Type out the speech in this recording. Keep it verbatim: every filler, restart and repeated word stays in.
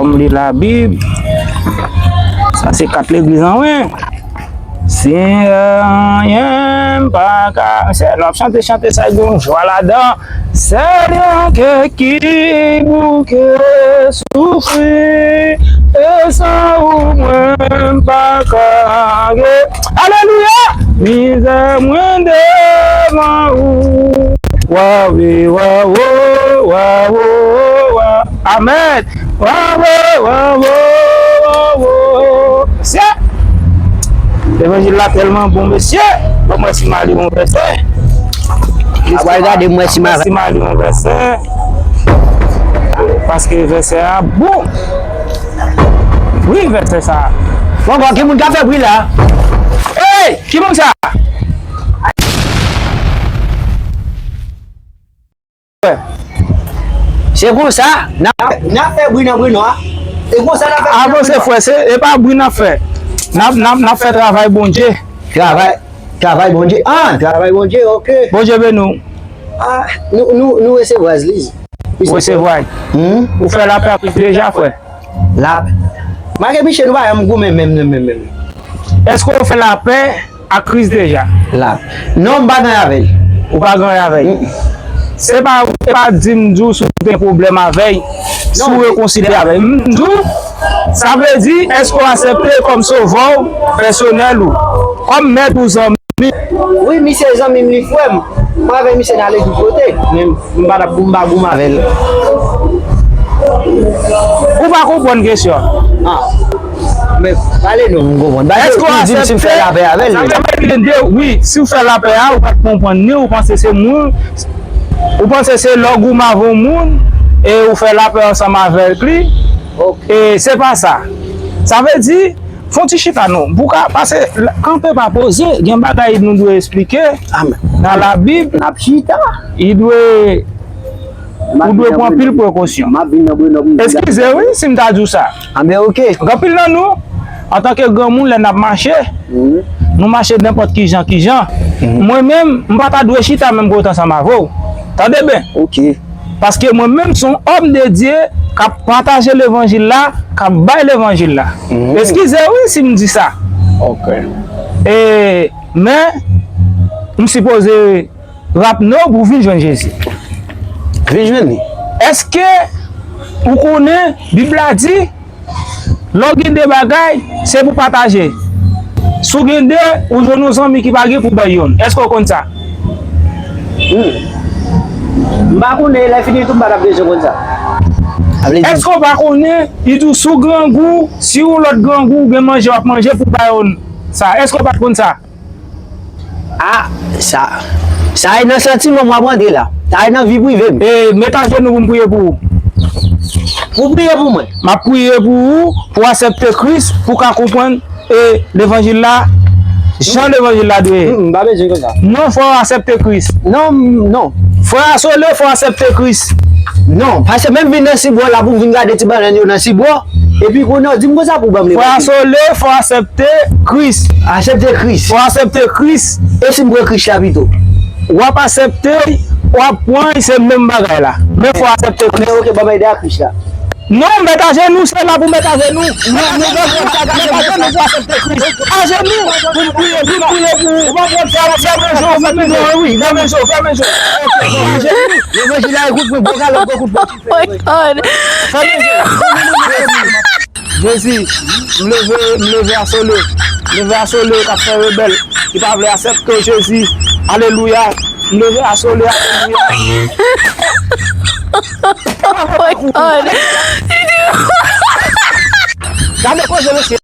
m li Labib. Sa se kat legliz an, wi. Senyè, anyen m pa ka. Se lè w ap chante, chante sa, gen yon jwa ladan. Sèl yon kè ki bouke soufri, e san ou mwen m pa ka gen. Alelouya! Mizè mwen devan ou. Wa wi, wa wo, wa wo, wa. Amèn. Wa wo, wa wo, wa wo. Mesye! Levanjil la tèlman bon, mesye! Ban m wè si m a li yon vèsè. A, pral gade m wè si m a li yon vèsè. Paske vèsè a bon. Wi, vèsè sa. Bon, bon, ki moun k ap fè bri la? Ey! Ki moun sa? Se konsa, n ap, n ap fè bri nan brenwa. Se konsa n ap fè bri nan brenwa. Avanse, frè, se, e pa bri n ap fè. N ap, n ap, n ap fè travay Bondye. Travay, travay Bondye. Ah, travay Bondye, ok. Bondye beni w. Ah, nou, nou, nou resevwa l. Ou resevwa l. Hmm? Ou fè lapè ak Kris deja, frè? Lapè. Malgre Miche, nou pa janm goumen menm, menm, menm, menm. Èske w fè lapè ak Kris deja? Lapè. Non, m pa gen avè l. Ou pa gen avè l? Mm. Se pa, se pa di m di w si w gen pwoblèm avè l, si w rekonsilye avè l. M di w, sa vle di, èske w aksepte l kòm sovè w pèsonèl ou, kòm mèt ou, zanmi? Wi, misye zanmi m, li frè m. Mwen avèk misye n ale tout kote. Men m pa t ap, m pa goumen avè l. Ou pa konprann kesyon an. Ah. Men pale non. M konprann. Èske w aksepte? Li di m si m fè lapè avè l. Sa vle di, wi, si w fè lapè a, ou pa t konprann ni, ou panse se moun, ou panse se lè w goumen avè yon moun, e ou fè lapè ansanm avèk li. Ok. E se pa sa. Sa vle di, fè yon ti chita non. Pou ka, paske l-, kanpe pa poze, gen bagay nou dwe eksplike. Amèn. Nan Labib. N ap chita. Li dwe, ou dwe pran anpil prekosyon. M ap vin nan Grenob, wi. Eskize wi si m ta di w sa. Anben, ok. Gen anpil nan nou, antanke granmoun, lè n ap mache, mhm, nou mache nenpòt ki jan, ki jan. Mhm. Mwen menm, m pa ta dwe chita menm kote ansanm avè w. Tande byen. Ok. Paske mwen menm se yon òm de Dye k ap pataje levanjil la, k ap bay levanjil la. Mhm. Eskize wi si m di sa. Ok. E, men, m sipoze rapne w pou w vin jwenn Jezi. Vin jwenn li. Èske ou konnen Bib la di, lè w gen de bagay, se pou pataje. Si w gen de, ou jwenn yon zanmi ki pa gen, pou w bay yonn. Èske w konn sa? Hmm. M pa konnen, lè fini tou, m pa t ap bezwen konn sa. Sa vle di, èske w pa konnen, li di w si w grangou, si yon lòt grangou, ou gen manje w ap manje, pou w bay yonn sa. Èske w pa t konn sa? Ah, sa, sa e nan santiman m ap rantre la. Sa e nan vi prive m. E, met ajenou pou m priye pou ou. Pou priye pou mwen? M ap priye pou ou, pou w aksepte Kris, pou w ka konprann, e, levanjil la, jan levanjil la dwe ye. Mm, m pa bezwen konsa. Non, fò w aksepte Kris. Non, non. Frè Asole, fò w aksepte Kris. Non, paske menm vin nan sibò la pou m vin gade ti bannann yo nan sibò. Epi kounye a w di m konsa pou ban m levanjil. Frè Asole, fò w aksepte Kris. Aksepte Kris. Fò w aksepte Kris. E si m pran Kris la pito? W ap aksepte l, w ap pran l, se menm bagay la. Men fò w aksepte Kris. Ok, ok, ban m ede ak Kris la. Non, met ajenou, se la pou met ajenou. Non, nou bezwen met ajenou pou aksepte Kris. Ajenou, pou n priye, pou n priye pou ou. Fèmen je w, fèmen je w, fèmen je w. Ajenou. Levanjil la, ekout mwen, gwo kalòt, gwo kout pwen. Oh my God. Fèmen je w. Jezi, m leve, m leve Asole. M leve Asole k ap fè rebèl, ki pa vle aksepte w, Jezi. Alelouya. M leve Asole, alelouya. Oh my God. Gade koze mesye.